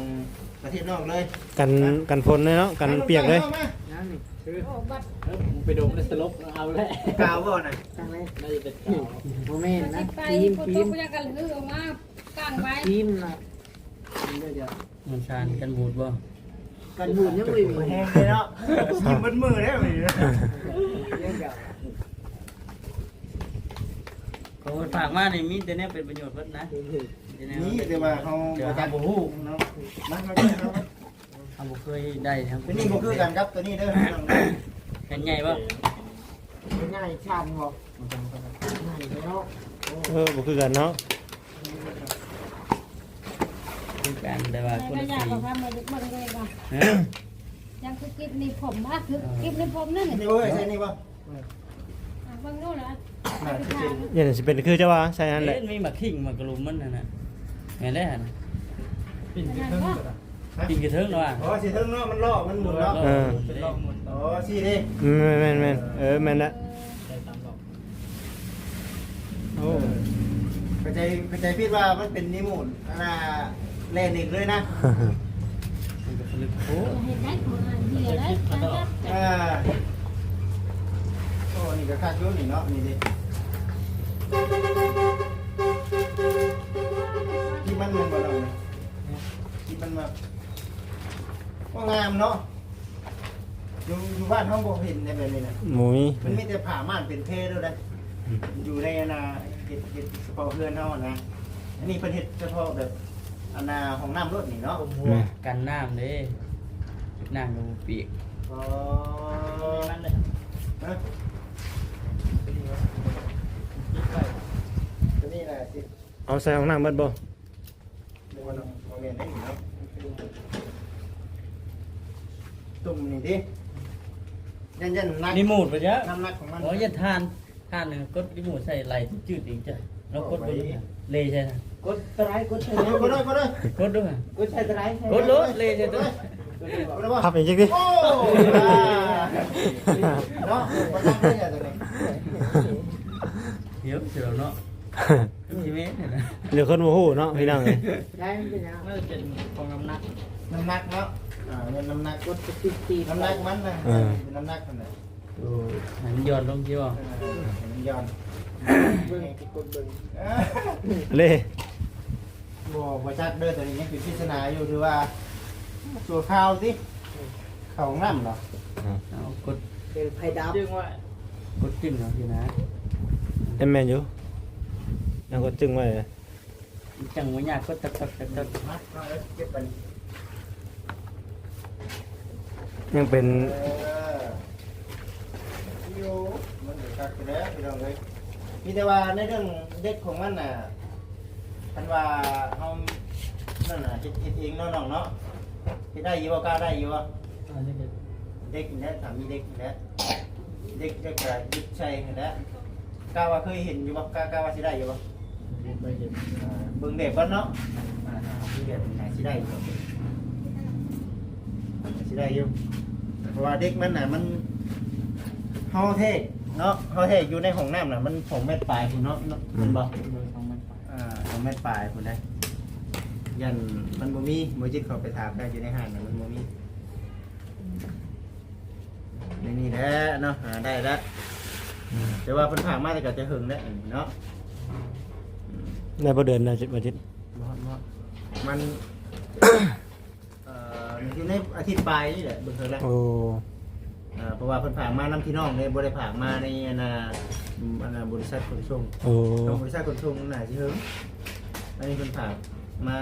ປະເທດນອກເລີຍ ກັນ ນະ ກັນຝົນເລີຍເນາະ ກັນປຽກເລີຍ ມາ ມາ ມາ ນັ້ນນີ້ ຄື ໂອ້ ບັດ ເອີ ໄປດົມໄດ້ສລົບເອົາແຫຼະ ກາວບໍ່ນະ? ຈັ່ງໃດ? ໜ້າຈະເປັນກາວ ບໍ່ແມ່ນນະ ໄປ ຝົນຕົກ ບໍ່ຢາກກັນ ອອກມາກາງໄວ້ ທີມນະ ມັນຊານກັນບູດບໍ່? ກັນບູດຍັງບໍ່ມີ ແຮງເດ້ເນາະ ຍິ້ມເບິດມື້ເດ້ ຂອງເພິ່ນຝາກມານີ້ມີແຕ່ແນວເປັນປະໂຫຍດເບິດນະ ມີແຕ່ວ່າເຮົາ ແຕ່ວ່າເຮົາບໍ່ຮູ້ເນາະ ມາ ມາ ມາ ເຮົາບໍ່ເຄີຍໄດ້ ໂຕນີ້ບໍ່ຄືກັນກັບໂຕນີ້ເດີ ແຜ່ນໃຫຍ່ບໍ່? ແຜ່ນໃຫຍ່ຊານບໍ່? ໃຫຍ່ເນາະ ເອີ ບໍ່ຄືກັນເນາະ ຄືກັນ ແຕ່ວ່າຄົນລະສີ ໃຜກໍຢາກເອົາພາມາເບິ່ງເລີຍວ່າ ຮະ ຍັງຄືກິບນີ້ຜົມ ວ່າຄື ເອີ ກິບນີ້ຜົມນັ້ນ ນີ້ບໍ່ເອີຍ ໃສ່ນີ້ບໍ່? ອ່າ ເບິ່ງດູລະ ໜ້າຈະເປັນ ຢ່າຊິເປັນຄືເຈົ້າວ່າ ໃສ່ຫັ້ນແຫຼະ ເອີ ມີໝາກຂີງໝາກກະລຸມມັນຫັ້ນນະ ແມ່ນແລ້ວຫັ້ນ ປີນຂຶ້ນເທິງກໍໄດ້ ປີນຂຶ້ນເທິງເນາະ ອໍ ຊິເທິງເນາະ ມັນລໍ້ ມັນໝູນເນາະ ເອີ ເປັນລໍ້ໝູນ ອໍ ຊີ້ເດ້ ແມ່ນໆໆ ເອີ ແມ່ນລະ ໄດ້ຕາມລອບ ໂອ້ ເອີ ເຂົ້າໃຈ ເຂົ້າໃຈຜິດວ່າມັນເປັນຣີໂມດ ອັນນ່າ ແລ່ນເອງເລີຍນະ ມັນກໍສະລຶກໂພດ ເຮັດໄດ້ຂອງອັນເດີຍໄດ້ ອ່າ ໂອ້ ນີ້ກໍຄັກຢູ່ນີ້ເນາະ ນີ້ເດ້ ທີ່ມັນແມ່ນບໍ່ເນາະ ທີ່ມັນແບບ ກໍງາມເນາະ ຢູ່ ຢູ່ບ້ານເຮົາບໍ່ເຫັນໃນແບບນີ້ນະ ບໍ່ມີ ມັນມີແຕ່ຜ້າມ່ານເປັນແພໂລດໄດ໋ ອືມ ຢູ່ໃນອັນນ່າ ເຮັດ ເຮັດສະເພາະເຮືອນເຮົາຫັ້ນນະ ອັນນີ້ເພິ່ນເຮັດສະເພາະແບບ ອັນນ່າ ຫ້ອງນ້ຳໂລດນີ້ເນາະ ແມ່ນ ກັນນ້ຳເດ້ ນ້ຳກໍບໍ່ປຽກ ອໍ ມັນເດ້ ຮະ ຕົວນີ້ນະ ເອົາໃສ່ຫ້ອງນ້ຳເບິດບໍ່? ບໍ່ແມ່ນ ບໍ່ແມ່ນໄດ໋ນີ້ເນາະ ຕຸ່ມນີ້ຕິ ຢ້ານ ຢ້ານໜັກ ຣີໂມດບໍ່ຈັກ ນ້ຳໜັກຂອງມັນ ບໍ່ ຢ້ານຖ່ານ ຖ່ານນີ້ກົດຣີໂມດໃສ່ໄລ່ຈືດໆເອງຈ້ະ ລອງກົດເບິ່ງດູ ເລໃສ່ນະ ກົດຕົວໃດ ກົດໃສ່ ກົດເລີຍ ກົດເລີຍ ກົດເລີຍ ກົດໃສ່ຕົວໃດ ກົດໂລດ ເລໃສ່ຕົວ ພັບອີກຈັກຕິ ໂອ້ ເນາະ ບໍ່ຈັກເລີຍຕົວນີ້ ດຽວ ດຽວເນາະ ຊິແມ່ນຫັ້ນນະ ດຽວຄົນບໍ່ຮູ້ເນາະ ພີ່ນ້ອງເອີຍ ໄດ້ ມັນເປັນຫຍັງ? ໜ້າຈະເປັນຂອງນ້ຳໜັກ ນ້ຳໜັກເນາະ ອ່າ ເລື່ອງນ້ຳໜັກ ກົດຕິດໆ ນ້ຳໜັກມັນນະ ເອີ ເປັນນ້ຳໜັກຫັ້ນນະ ໂອ້ ໃຫ້ມັນຢ່ອນລົງຊິບໍ່? ເອີ ໃຫ້ມັນຢ່ອນ ເບິ່ງ ກົດເບິ່ງ ເລີ ບໍ່ ບໍ່ຈັກເດີ ຕອນນີ້ຍັງເປັນພິດສະໜາຢູ່ ຖືວ່າຊົ່ວຄາວຕິ ເຂົ້າຫ້ອງນ້ຳເນາະ ເອົາກົດ ເປັນໄຟດັບ ດຶງໄວ້ ກົດຈຶ່ງເອົາຊີ້ນະ ແມ່ນຢູ່ ຍັງກົດຈຶ່ງໄວ້ ຈັ່ງບໍ່ຍາກ ກົດຕັກໆໆ ມາ ເອົາເກັບໄປ ຍັງເປັນ ເອີ ຢູ່ ມັນກໍຄັກຢູ່ແລ້ວ ພີ່ນ້ອງເອີຍ ມີແຕ່ວ່າໃນເລື່ອງເດັກຂອງມັນນະ ຄັນວ່າເຮົາ ນັ້ນນະ ເຮັດ ເຮັດເອງເນາະ ນ້ອງເນາະ ເຮັດໄດ້ຢູ່ບໍ່? ກ້າໄດ້ຢູ່ບໍ່? ອ່າ ເດັກ ເດັກນີ້ແຫຼະ ຖ້າມີເດັກນີ້ແຫຼະ ເດັກແລ້ວກໍຍຶດໃສ່ຫັ້ນແຫຼະ ກະວ່າເຄີຍເຫັນຢູ່ບໍ່? ກະ ກະວ່າຊິໄດ້ຢູ່ບໍ່? ເຫັນ ເຄີຍເຫັນ ອ່າ ເບິ່ງແບບກ່ອນເນາະ ອ່າ ເບິ່ງແບບນີ້ນະ ຊິໄດ້ຢູ່ ຊິໄດ້ຢູ່ ເພາະວ່າເດັກມັນນະ ມັນ ເຮົາແທກເນາະ ເຮົາແທກຢູ່ໃນຫ້ອງນ້ຳນະ ມັນສອງແມັດປາຍພຸ້ນເນາະ ເນາະ ອືມ ແມ່ນບໍ່? ໂດຍ ສອງແມັດປາຍ ອ່າ ສອງແມັດປາຍພຸ້ນເດ້ ຢ້ານມັນບໍ່ມີ ບໍ່ຈິດເຂົ້າໄປຖາມໄດ້ ຢູ່ໃນຮ້ານນະ ມັນບໍ່ມີ. ໃນນີ້ແຫຼະເນາະ ຫາໄດ້ແລ້ວ ອືມ ແຕ່ວ່າເພິ່ນຝາກມາແຕ່ກໍຈະເຫິງແລ້ວເນາະ ອືມ ໄດ້ບໍ່ເດືອນນະ ບໍ່ຈິດ? ບໍ່ຮອດ ບໍ່ຮອດ ມັນ ເອີ ຢູ່ໃນອາທິດປາຍນີ້ແຫຼະ ເບິ່ງເຖິງແລ້ວ ໂອ້ ເອີ ເພາະວ່າເພິ່ນຝາກມານຳພີ່ນ້ອງເດ້ ບໍ່ໄດ້ຝາກມາໃນອັນນ່າ ອັນນ່າ ບໍລິສັດຂົນສົ່ງ ໂອ້ ທາງບໍລິສັດຂົນສົ່ງໜ້າຊິເຫິງ ອັນນີ້ເພິ່ນຝາກ ມາ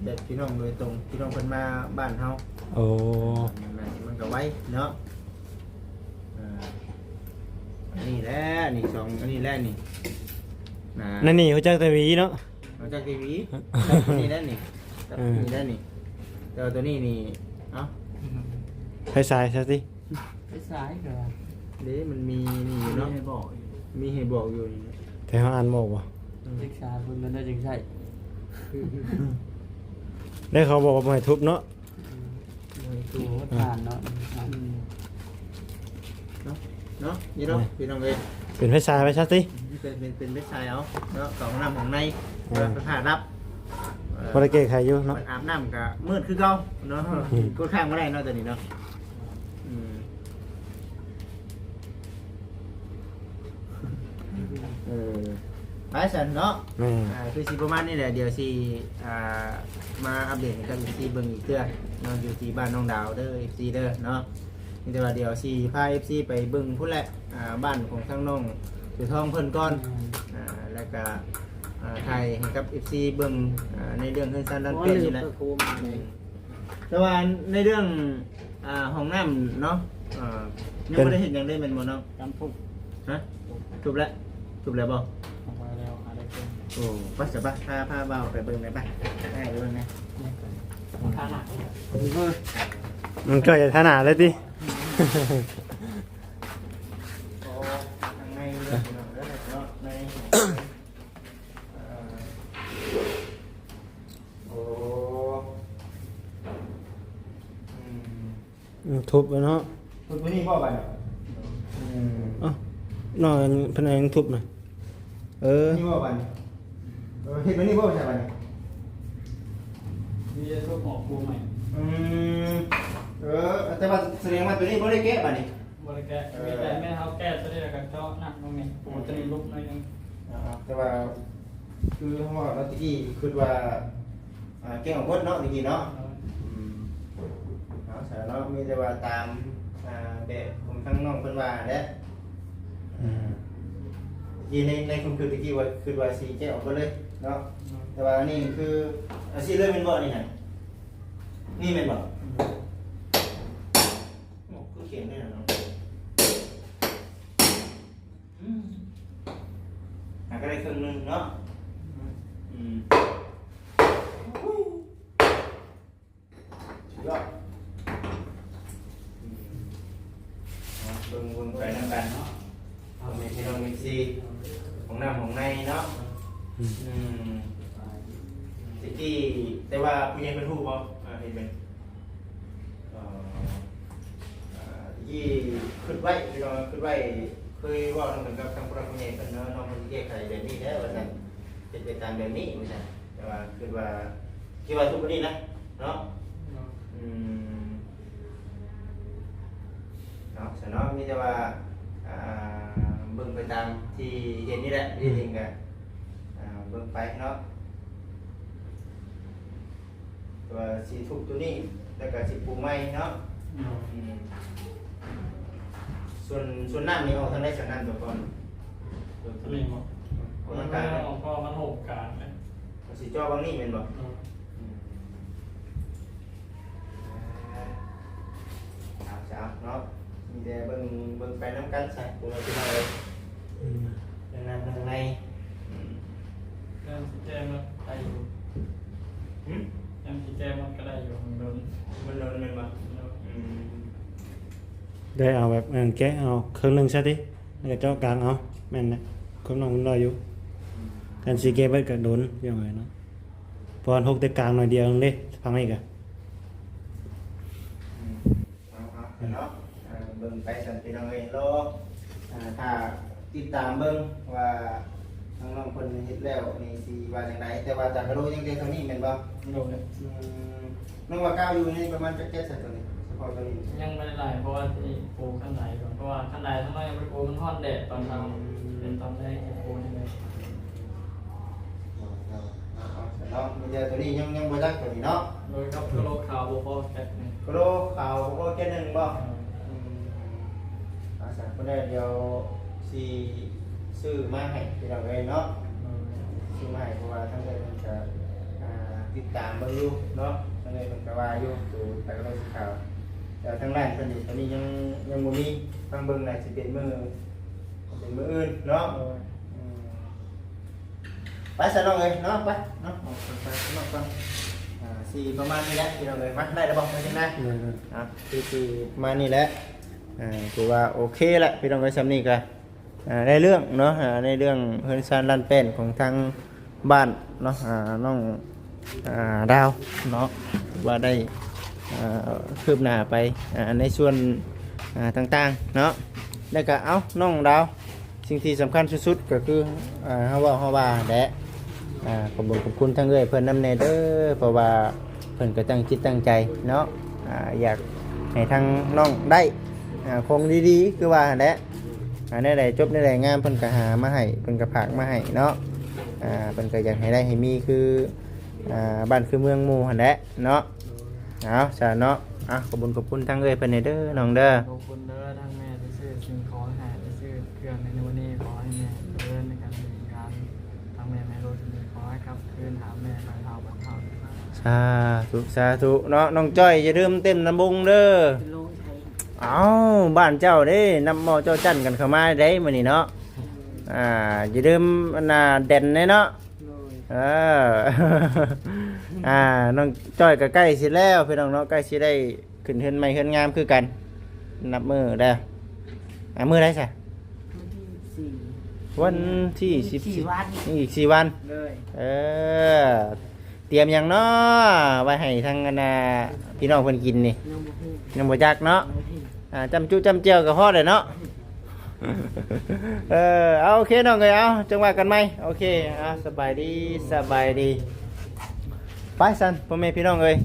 ແບບພີ່ນ້ອງໂດຍຕົງ ພີ່ນ້ອງເພິ່ນມາບ້ານເຮົາ ໂອ້ ມັນກໍໄວເນາະ ອ່າ ອັນນີ້ແຫຼະ ນີ້ສອງ ອັນນີ້ແຫຼະນີ້ ອ່າ ນັ້ນນີ້ຮູ້ຈັກແຕ່ຫວີເນາະ ຮູ້ຈັກແຕ່ຫວີ ນີ້ແຫຼະນີ້ ເອີ ນີ້ແຫຼະນີ້ ແຕ່ວ່າຕົວນີ້ນີ້ ເອົ້າ ໄຟສາຍຊະຕິ ໄຟສາຍກໍເດ້ ມັນມີນີ້ຢູ່ເນາະ ມີໃຫ້ບອກຢູ່ ມີໃຫ້ບອກຢູ່ນີ້ ແຕ່ເຮົາອ່ານບໍ່ອອກບໍ່? ອືມ ສຶກສາເບິ່ງກັນເດີ ຈຶ່ງໃຊ້ ໄດ້ເຂົາບອກວ່າບໍ່ໃຫ້ທຸບເນາະ ອືມ ບໍ່ໃຫ້ທຸບ ຖານເນາະ ອືມ ເນາະ ເນາະ ພີ່ນ້ອງເອີຍ ເປັນໄຟສາຍໄປຊະຕິ ເປັນ ເປັນ ເປັນໄປໃສ່ເອົາເນາະ ເຂົ້າຫ້ອງນ້ຳຫ້ອງໃນ ແມ່ນ ເວລາໄຟຟ້າດັບ ເອີ ພໍໄດ້ແກ້ໄຂຢູ່ເນາະ ອາບນ້ຳກໍມືດຄືເກົ່າເນາະ ອືມ ກົດຄ້າງບໍ່ໄດ້ເນາະ ຕົວນີ້ເນາະ ອືມ ເອີ ໄປຊັ້ນເນາະ ແມ່ນ ອ່າ ຄືຊິປະມານນີ້ແຫຼະ ດຽວຊິ ອ່າ ມາອັບເດດໃຫ້ກັບເອັຟຊີເບິ່ງອີກເທື່ອເນາະ ຢູ່ທີ່ບ້ານນ້ອງດາວເດີ ເອັຟຊີເດີເນາະ ມີແຕ່ວ່າດຽວຊິພາເອັຟຊີໄປເບິ່ງພຸ້ນແຫຼະ ອ່າ ບ້ານຂອງທາງນ້ອງເສືອທອງເພິ່ນກ່ອນ ອືມ ອ່າ ແລ້ວກະ ອ່າ ຖ່າຍໃຫ້ກັບເອັຟຊີເບິ່ງ ອ່າ ໃນເລື່ອງເຮືອນຊານລານແປ້ນນີ້ແຫຼະ ແຕ່ວ່າໃນເລື່ອງ ອ່າ ຫ້ອງນ້ຳເນາະ ອ່າ ຍັງບໍ່ໄດ້ເຮັດຫຍັງເລີຍແມ່ນບໍ່ນ້ອງ? ກຳທຸບ ຮະ? ທຸບແລ້ວ ທຸບແລ້ວບໍ່? ທຸບແລ້ວ ຫາໄດ້ເພິ່ນ ໂອ້ ໄປຊະ ໄປ ພາ ພາບ່າວໄປເບິ່ງແດ່ ໄປ ໄປເບິ່ງແດ່ ທາໜ້າ ມັນກໍຈະທາໜ້າເລີຍຕິ? ໂອ້ ທາງໃນເດີ ພີ່ນ້ອງເດີເນາະ ໃນ ເອີ ໂອ້ ອືມ ອືມ ທຸບແລ້ວເນາະ ທຸບຕົວນີ້ບໍ່ບາດນີ້? ອືມ ເອົ້າ ນ້ອງອັນ ເພິ່ນຍັງທຸບນະ ເອີ ນີ້ບໍ່ບາດນີ້? ເອີ ເຮັດແບບນີ້ບໍ່ໃຊ່ບາດນີ້? ມີແຕ່ທຸບອອກປູໃໝ່ ອືມ ເອີ ແຕ່ວ່າສະແດງວ່າຕົວນີ້ບໍ່ໄດ້ແກະບາດນີ້? ບໍ່ໄດ້ແກະ ເອີ ມີແຕ່ແມ່ນເຮົາແກະຕົວນີ້ແລ້ວກໍເຈາະນ້ຳລົງນີ້ ປູຕົວນີ້ຫຼຸບໜ້ອຍໜຶ່ງ ອ່າ ແຕ່ວ່າຄືເຮົາເວົ້າເນາະ ຕະກີ້ຄິດວ່າ ອ່າ ແກະອອກໝົດເນາະ ຕະກີ້ເນາະ ເອີ ອືມ ເອົາຊະເນາະ ມີແຕ່ວ່າຕາມ ອ່າ ແບບຂອງທາງນ້ອງເພິ່ນວ່າຫັ້ນແຫຼະ ອືມ ຕະກີ້ໃນ ໃນຄວາມຄິດຕະກີ້ວ່າ ຄິດວ່າຊິແກະອອກເບິດເລີຍເນາະ ເອີ ແຕ່ວ່າອັນນີ້ຄື ອາ ຊີ້ເລີຍແມ່ນບໍ່ ອັນນີ້ນະ? ນີ້ແມ່ນບໍ່? ອືມ ໂອ້ ຄືຂຽນໄດ້ເນາະ ອືມ ຫາກໍໄດ້ເຄິ່ງໜຶ່ງເນາະ ອືມ ອືມ ສຸດຍອດ ອືມ ເອົາ ເບິ່ງ ເບິ່ງໄປນຳກັນເນາະ ເອົາ ພໍ່ແມ່ພີ່ນ້ອງເອັຟຊີ ຫ້ອງນ້ຳຫ້ອງໃນເນາະ ອືມ ອືມ ຕະກີ້ ແຕ່ວ່າຜູ້ໃຫຍ່ເພິ່ນຮູ້ບໍ່ ອ່າ ເຫັນເປັນ ເອີ ເອີ ທີ່ຄິດໄວ້ ພີ່ນ້ອງຄິດໄວ້ ເຄີຍເວົ້ານຳກັນກັບທາງຜູ້ຫຼັກຜູ້ໃຫຍ່ເພິ່ນເນາະ ນ້ອງເພິ່ນຊິແກ້ໄຂແບບນີ້ແຫຼະວ່າຊັ້ນ ເຮັດໄປຕາມແບບນີ້ວ່າຊັ້ນ ແຕ່ວ່າຄິດວ່າ ຄິດວ່າທຸກມື້ນີ້ນະເນາະ ເນາະ ອືມ ເນາະ ຊະເນາະ ມີແຕ່ວ່າ ອ່າ ເບິ່ງໄປຕາມທີ່ເຫັນນີ້ແຫຼະ ທີ່ເຫັນກໍ ອ່າ ເບິ່ງໄປເນາະ. ແຕ່ວ່າຊິທຸບຕົວນີ້ ແລ້ວກໍຊິປູໃໝ່ເນາະ ອືມ ອືມ ສ່ວນ ສ່ວນນ້ຳນີ້ອອກທາງໃດ ສ່ວນນ້ຳຕົວກ່ອນ ຕົວນີ້ບໍ່ ອອກທາງກາງ ເພາະວ່າມັນໂຮງກາງນະ ມັນຊິເຈາະບາງນີ້ແມ່ນບໍ່? ອືມ ອືມ ເອົາຊະເນາະ ມີແຕ່ເບິ່ງ ເບິ່ງໄປນຳກັນຊະ ຜູ້ໃດຊິມາເອີຍ ອືມ ເລື່ອງນັ້ນເລື່ອງໃນ ອືມ ເລື່ອງຊິແກ້ມັນໄດ້ຢູ່ ຫື? ເລື່ອງຊິແກ້ມັນກໍໄດ້ຢູ່ ມັນດົນ ມັນດົນແມ່ນບໍ່? ອືມ ໄດ້ເອົາແບບ ເອີ ແກະເອົາເຄິ່ງໜຶ່ງຊະຕິ ແລ້ວກໍເຈາະກາງເອົາ ແມ່ນແຫຼະ ຄວາມນ້ອງມັນໄດ້ຢູ່ ອືມ ຄັນຊິແກ້ເບິດກໍດົນ ພີ່ນ້ອງເອີຍເນາະ ເພາະວ່າຫົກແຕ່ກາງໜ້ອຍດຽວເດ້ ຝັ່ງນີ້ກໍ ອືມ ເອົາ ເອົາເນາະ ເບິ່ງໄປຊັ້ນພີ່ນ້ອງເອີຍ ລໍ ອ່າ ຖ້າຕິດຕາມເບິ່ງວ່ານ້ອງໆເພິ່ນເຮັດແລ້ວນີ້ຊິວ່າຈັ່ງໃດ ແຕ່ວ່າຕາກະໂລຍັງແຕ່ເທົ່ານີ້ແມ່ນບໍ່? ໂດຍ ອືມ ນ້ອງວ່າກ້າວຢູ່ໃນປະມານຈັກແກັດຊະໂຕນີ້ ສະເພາະໂຕນີ້? ຍັງບໍ່ໄດ້ຫຼາຍ ເພາະວ່າຊິປູຂັ້ນໃດກ່ອນ ເພາະວ່າຂັ້ນໃດທາງໃນຍັງບໍ່ໄດ້ປູ ມັນຮ້ອນແດດຕອນເຊົ້າ ອືມ ເປັນຕອນແລງຊິປູນີ້ແຫຼະ. ເນາະ ມີແຕ່ຕົວນີ້ຍັງ ຍັງບໍ່ຈັກຕົວນີ້ເນາະ ໂດຍ ກັບກະໂຫຼກຂາວບໍ່ພໍແກັດໜຶ່ງ ກະໂຫຼກຂາວບໍ່ພໍແກັດໜຶ່ງບໍ່? ອືມ ອືມ ອ່າ ຊັ້ນ ຜູ້ໃດດຽວຊິຊື້ມາໃຫ້ພີ່ນ້ອງເອີຍເນາະ ອືມ ຊື້ມາໃຫ້ ເພາະວ່າທາງເອື້ອຍເພິ່ນກະ ອ່າ ຕິດຕາມເບິ່ງຢູ່ເນາະ ທາງເອື້ອຍເພິ່ນກະວ່າຢູ່ ໂຕຕາກະໂຫຼກຂາວ ແຕ່ທາງຮ້ານເພິ່ນນີ້ ຕອນນີ້ຍັງ ຍັງບໍ່ມີ ທາງເບິ່ງໜ້າຊິເປັນມື້ ເປັນມື້ອື່ນເນາະ ໂດຍ ອືມ ໄປຊະນ້ອງເອີຍເນາະ ໄປເນາະ ອອກໄປຂ້າງນອກກ່ອນ ອ່າ ຊິປະມານນີ້ແຫຼະພີ່ນ້ອງເອີຍ ມາ ໄດ້ແລ້ວບໍ່ ໄດ້ຈັ່ງໃດ ອືມ ອ່າ ຄືຊິປະມານນີ້ແຫຼະ ອ່າ ຖືວ່າໂອເຄແຫຼະພີ່ນ້ອງເອີຍ ຊ່ຳນີ້ກໍ ອ່າ ໄດ້ເລື່ອງເນາະ ອ່າ ໃນເລື່ອງເຮືອນຊານລານແປ້ນຂອງທາງ ບ້ານເນາະ ອ່າ ນ້ອງ ອ່າ ດາວເນາະ ວ່າໄດ້ ອ່າ ຄືບໜ້າໄປ ອ່າ ໃນສ່ວນ ອ່າ ຕ່າງໆເນາະ ແລ້ວກະ ເອົ້າ ນ້ອງດາວ ສິ່ງທີ່ສຳຄັນສຸດໆກໍຄື ອ່າ ເຮົາເວົ້າເຮົາວ່າແຫຼະ ອ່າ ຂອບຄຸນຂອບຄຸນທາງເອື້ອຍເພິ່ນນຳແດ່ເດີ ເພາະວ່າເພິ່ນກໍຕັ້ງຈິດຕັ້ງໃຈເນາະ ອ່າ ຢາກໃຫ້ທາງນ້ອງໄດ້ ອ່າ ຂອງດີໆ ຄືວ່າຫັ້ນແຫຼະ ອ່າ ແນວໃດຈົບແນວໃດງາມເພິ່ນກໍຫາມາໃຫ້ ເພິ່ນກໍຝາກມາໃຫ້ເນາະ ອ່າ ເພິ່ນກໍຢາກໃຫ້ໄດ້ໃຫ້ມີຄື ອ່າ ບ້ານຄືເມືອງໝູ່ຫັ້ນແຫຼະເນາະ. ເອົາຊະເນາະ ເອົາ ຂອບຄຸນຂອບຄຸນທາງເອື້ອຍເພິ່ນແດ່ເດີນ້ອງເດີ. ຂອບຄຸນເດີ ທາງແມ່ໄດ້ຊື້ສິ່ງຂອງໃຫ້ ໄດ້ຊື້ເຄື່ອງໃນມື້ນີ້ ຂໍໃຫ້ແມ່ຈະເລີນໃນການເຮັດງານ ທາງແມ່ແມ່ໂລດນີ້ ຂໍໃຫ້ກັບຄືນຫາແມ່ໄວເທົ່າພັນເທົ່າ. ສາທຸ ສາທຸເນາະ. ນ້ອງຈ້ອຍ ຢ່າລືມເຕັ້ນລຳວົງເດີ. ເອົ້າ ບ້ານເຈົ້າເດ້ ນຳໝໍ້ເຈົ້າຈັນກັນເຂົ້າມາໄດ້ມື້ນີ້ເນາະ. ອ່າ ຢ່າລືມອັນນ່າ ແດນແດ່ເນາະ. ໂດຍ ເອີ ອ່າ ນ້ອງຈ້ອຍກໍໃກ້ຊິແລ້ວພີ່ນ້ອງເນາະ ໃກ້ຊິໄດ້ຂຶ້ນເຮືອນໃໝ່ເຮືອນງາມຄືກັນ ນັບມື້ແລ້ວ. ອ່າ ມື້ໃດຊະ? ວັນທີສິບສີ່ ວັນທີສິບສີ່ ອີກສີ່ວັນ. ເອີ ຕຽມຫຍັງເນາະ ໄວ້ໃຫ້ທາງອັນນ່າ ພີ່ນ້ອງເພິ່ນກິນນີ້? ຍັງບໍ່ຮູ້ ຍັງບໍ່ຈັກເນາະ. ອ່າ ຈ້ຳຈຸຈ້ຳແຈ່ວກໍພໍແຫຼະເນາະ. ເອີ ເອົາ ໂອເຄນ້ອງເອີຍ ເອົາ ຈັ່ງວ່າກັນໃໝ່. ໂອເຄ ເອົາ ສະບາຍດີ ສະບາຍດີ. ໄປຊັ້ນ ພໍ່ແມ່ພີ່ນ້ອງເອີຍ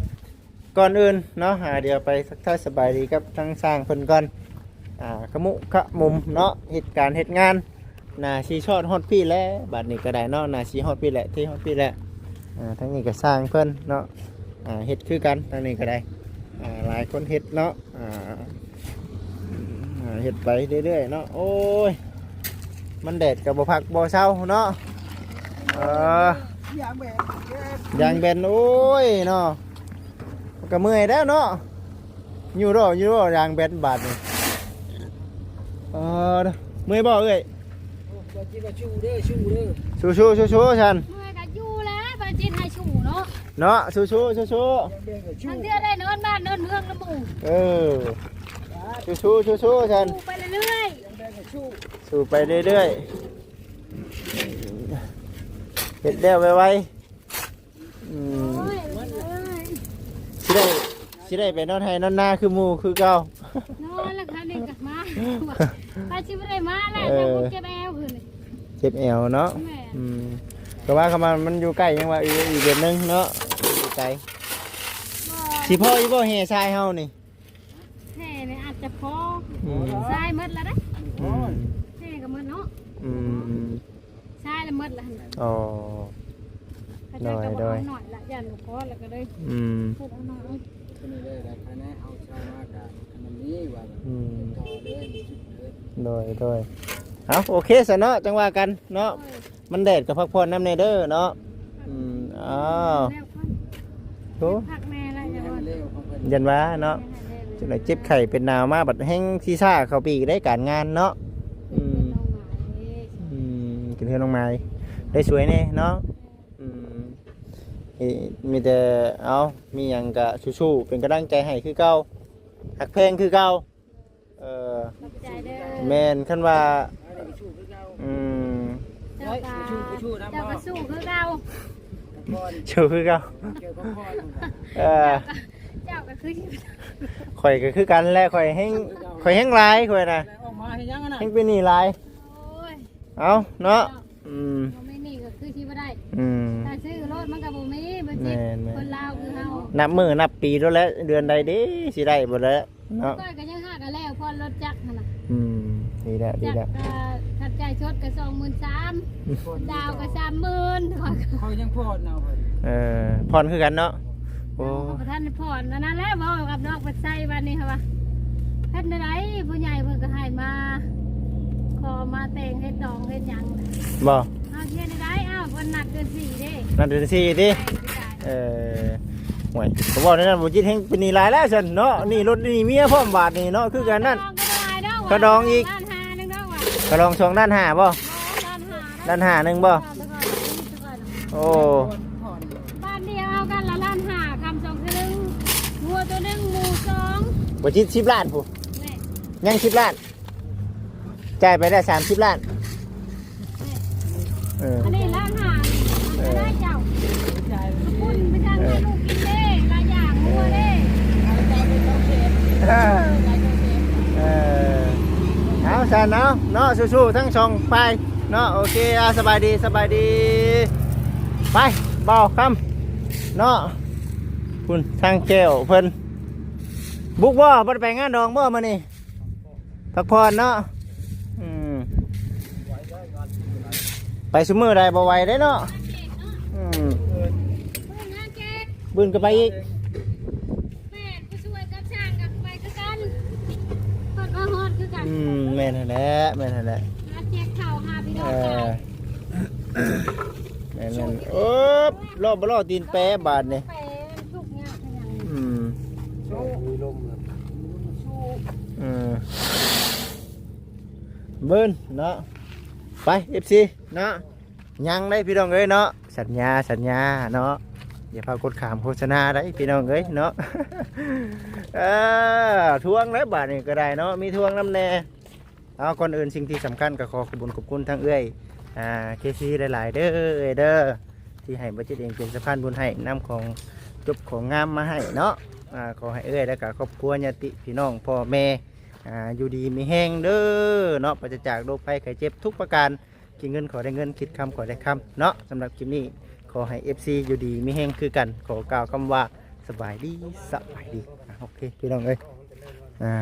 ກ່ອນອື່ນເນາະ ອ່າ ດຽວໄປທັກທາຍສະບາຍດີກັບທາງຊ່າງເພິ່ນກ່ອນ. ອ່າ ຂະມຸຂະມຸມເນາະ ເຮັດການເຮັດງານ ໜ້າຊິຊອດຮອດພີ້ແຫຼະ ບາດນີ້ກໍໄດ້ເນາະ ໜ້າຊິຮອດພີ້ແຫຼະ ທີ່ຮອດພີ້ແຫຼະ. ອ່າ ທາງນີ້ກໍຊ່າງເພິ່ນເນາະ ອ່າ ເຮັດຄືກັນ ທາງນີ້ກໍໄດ້ ອ່າ ຫຼາຍຄົນເຮັດເນາະ. ອ່າ ເຮັດໄປເລື້ອຍໆເນາະ. ໂອ້ຍ ມັນແດດກໍບໍ່ພັກບໍ່ເຊົາເນາະ. ເອີ ຢາງແບນ ຢາງແບນ ໂອ້ຍເນາະ ກໍເມື່ອຍແລ້ວເນາະ. ຢູ່ດອກ ຢູ່ດອກ ຢາງແບນບາດນີ້. ເອີ ເມື່ອຍບໍ່ເອື້ອຍ? ບໍ່ຈິດວ່າສູ້ເດີ ສູ້ເດີ ສູ້ໆ ສູ້ໆ ຊັ້ນ. ເມື່ອຍກໍຢູ່ແລ້ວ ບໍ່ຈິດໃຫ້ສູ້ເນາະ ເນາະ ສູ້ໆ ສູ້ໆ. ບາງເທື່ອໄດ້ນອນບ້ານນອນເມືອງນຳໝູ່. ເອີ ສູ້ໆ ສູ້ໆ ຊັ້ນ ສູ້ໄປເລື້ອຍໆ ສູ້ໄປເລື້ອຍໆ ເຮັດແລ້ວໄວໆ. ອືມ ໂອ້ຍ ຊິໄດ້ ຊິໄດ້ໄປນອນໄຮ່ນອນນາຄືໝູ່ຄືເກົ່າ. ນອນແລ້ວ ຄັນນີ້ກໍມາ ວ່າຊິບໍ່ໄດ້ມາແລ້ວ ເອີ ເຈັບແອວຄືນີ້ ເຈັບແອວເນາະ. ແມ່ນ ອືມ ກໍວ່າຄຳວ່າມັນຢູ່ໃກ້ ຍັງວ່າອີກ ອີກແບບໜຶ່ງເນາະ ຢູ່ໄກ. ບໍ່ ຊິພໍຢູ່ບໍ່ແຫ່ຊາຍເຮົານີ້? ແຫ່ນີ້ອາດຈະພໍ ອືມ ຊາຍໝົດແລ້ວເດ້. ອືມ ແຫ່ກໍໝົດເນາະ. ອືມ ຊາຍລະໝົດລະຫັ້ນ. ອໍ ເຂົາເຈົ້າກໍວ່າເອົາໜ້ອຍລະ ຢ້ານບໍ່ພໍລະກໍເລີຍ ອືມ ເອົາໜ້ອຍ. ໂດຍ ໂດຍ ເອົາ ໂອເຄຊະເນາະ ຈັ່ງວ່າກັນເນາະ. ໂດຍ ມັນແດດກໍພັກຜ່ອນນຳແດ່ເດີເນາະ. ອືມ ອ້າວ ໂອ້ ພັກແນ່ລະ ຢ້ານວ່າເນາະ ຈັ່ງໃດເຈັບໄຂ້ເປັນໜາວມາ ບັດແຮ່ງຊິຊ້າເຂົ້າໄປອີກເດ້ການງານເນາະ. ອືມ ອືມ ຂຶ້ນເຮືອນນ້ອງໝາຍ ໄດ້ສວຍແນ່ເນາະ. ອືມ ເອີ ມີແຕ່ ເອົາ ມີຫຍັງກະສູ້ໆ ເປັນກຳລັງໃຈໃຫ້ຄືເກົ່າ ຮັກແພງຄືເກົ່າ. ເອີ ຂອບໃຈເດີ. ແມ່ນ ຄັນວ່າ ອືມ ເຈົ້າກໍ ເຈົ້າກໍສູ້ຄືເກົ່າ ສູ້ຄືເກົ່າ. ເອີ ເຈົ້າກໍຄື ຂ້ອຍກໍຄືກັນແຫຼະ ຂ້ອຍແຮ່ງ ຂ້ອຍແຮ່ງຫຼາຍ ຂ້ອຍນະ ແຮ່ງເປັນໜີ້ຫຼາຍ. ໂອ້ຍ ເອົາເນາະ. ອືມ ບໍ່ມີໜີ້ກໍຄືຊິບໍ່ໄດ້. ອືມ ຖ້າຊື້ລົດມັນກໍບໍ່ມີ ບໍ່ຈິດ. ແມ່ນໆ ຄົນລາວຄືເຮົາ ນັບມື້ນັບປີໂລດແຫຼະ ເດືອນໃດເດ້ຊິໄດ້ບໍ່ແຫຼະເນາະ. ຂ້ອຍກໍຍັງຫາກໍແລ້ວ ຜ່ອນລົດຈັກຫັ້ນນະ. ອືມ ດີແລ້ວ ດີແລ້ວ. ຈັກກໍຄັນຈ່າຍສົດກໍສອງໝື່ນສາມ ດາວກໍສາມໝື່ນ. ຂ້ອຍຍັງຜ່ອນເອົາ. ເອີ ຜ່ອນຄືກັນເນາະ. ໂອ້ ເຮົາບໍ່ທັນໄດ້ຜ່ອນ ອັນນັ້ນແຫຼະ ເວົ້າກັບນ້ອງເພິ່ນໃສ່ບັດນີ້ ເຮົາວ່າ ເຮັດແນວໃດ ຜູ້ໃຫຍ່ເພິ່ນກໍໃຫ້ມາ ຂໍມາແຕ່ງເຮັດດອງເຮັດຫຍັງ. ບໍ່ ເຮົາຊິເຮັດແນວໃດ? ອ້າວ ເພິ່ນນັດເດືອນສີ່ເດ້. ນັດເດືອນສີ່ຕິ? ເອີ ໂອ້ຍ ກໍເວົ້າແນວນັ້ນ ບໍ່ຈິດແຮ່ງເປັນໜີ້ຫຼາຍແລ້ວຊັ້ນເນາະ. ໜີ້ລົດໜີ້ເມຍພ້ອມບາດນີ້ເນາະ ຄືກັນນັ້ນ. ຄ່າດອງກໍບໍ່ຫຼາຍດອກ ຄ່າດອງອີກ ລ້ານຫ້າໜຶ່ງດອກວ່າ. ຄ່າດອງສອງລ້ານຫ້າບໍ່? ລ້ານຫ້າ ລ້ານຫ້າໜຶ່ງບໍ່? ໂອ້ ບ້ານດຽວເອົາກັນລະລ້ານຫ້າ ຄຳສອງຄືໜຶ່ງ ງົວຕົວໜຶ່ງ ໝູສອງ. ບໍ່ຈິດສິບລ້ານພຸ້ນ. ແມ່ນ ຍັງສິບລ້ານ ຈ່າຍໄປແລ້ວສາມສິບລ້ານ. ເອີ ອັນນີ້ລ້ານຫ້າ ເອີ ໄດ້ເຈົ້າ ປຸ້ນໄປທາງ ເອີ ໃຫ້ລູກກິນເດ້ ຫຼາຍຢ່າງ ງົວເດ້. ເອີ ເອີ ເອົາຊະ ເນາະ ເນາະ ສູ້ໆ ທັງສອງຝ່າຍເນາະ. ໂອເຄ ອ່າ ສະບາຍດີ ສະບາຍດີ. ໄປ ບ່າວຄຳເນາະ ພຸ້ນ ທາງແກ້ວເພິ່ນ ບຸກບໍ່? ບໍ່ໄດ້ໄປງານດອງບໍ່ມື້ນີ້? ພັກຜ່ອນເນາະ. ອືມ ໄປຊຸມື້ໃດບໍ່ໄຫວເດ້ເນາະ. ອືມ ບືນກໍໄປອີກ. ແມ່ນ ຜູ້ຊ່ວຍກັບຊ່າງກໍໄປຄືກັນ. ຮອດມາຮອດຄືກັນ. ອືມ ແມ່ນຫັ້ນແຫຼະ ແມ່ນຫັ້ນແຫຼະ. ຫາແຈກເຂົ້າຫາພີ່ນ້ອງຂາຍ. ເອີ ແມ່ນໆ. ໂອ້ ລໍ້ບໍ່ລໍ້ຕີນແປບາດນີ້. ແປທຸກຍາກຂະຫຍັງ. ອືມ ມີລົມ. ອືມ ບືນເນາະ. ໄປ ເອັຟຊີ ເນາະ. ຍັງໄດ໋ພີ່ນ້ອງເອີຍເນາະ ສັນຍາ ສັນຍາເນາະ. ຢ່າພາກົດຂ້າມໂຄສະນາໄດ໋ພີ່ນ້ອງເອີຍເນາະ. ເອີ ທວງແລ້ວບາດນີ້ກໍໄດ້ເນາະ ມີທວງນຳແດ່. ເອົາ ກ່ອນອື່ນສິ່ງທີ່ສຳຄັນກໍຂໍຂອບຄຸນຂອບຄຸນທາງເອື້ອຍ ອ່າ ເຄຊີ ຫຼາຍໆເດີເອື້ອຍເດີ ທີ່ໃຫ້ບໍ່ຈິດເອງເປັນສະພານບຸນໃຫ້ ນຳຂອງຈົບຂອງງາມມາໃຫ້ເນາະ. ອ່າ ຂໍໃຫ້ເອື້ອຍ ແລະກະຄອບຄົວ ຍາດຕິພີ່ນ້ອງ ພໍ່ແມ່ ອ່າ ຢູ່ດີມີແຮງເດີເນາະ ປາສະຈາກໂລກໄພໄຂ້ເຈັບທຸກປະການ. ຄິດເງິນຂໍໄດ້ເງິນ ຄິດຄຳຂໍໄດ້ຄຳເນາະ. ສຳລັບຄລິບນີ້ ຂໍໃຫ້ເອັຟຊີຢູ່ດີມີແຮງຄືກັນ. ຂໍກ່າວຄຳວ່າ ສະບາຍດີ ສະບາຍດີ. ອ່າ ໂອເຄ ພີ່ນ້ອງເອີຍ ອ່າ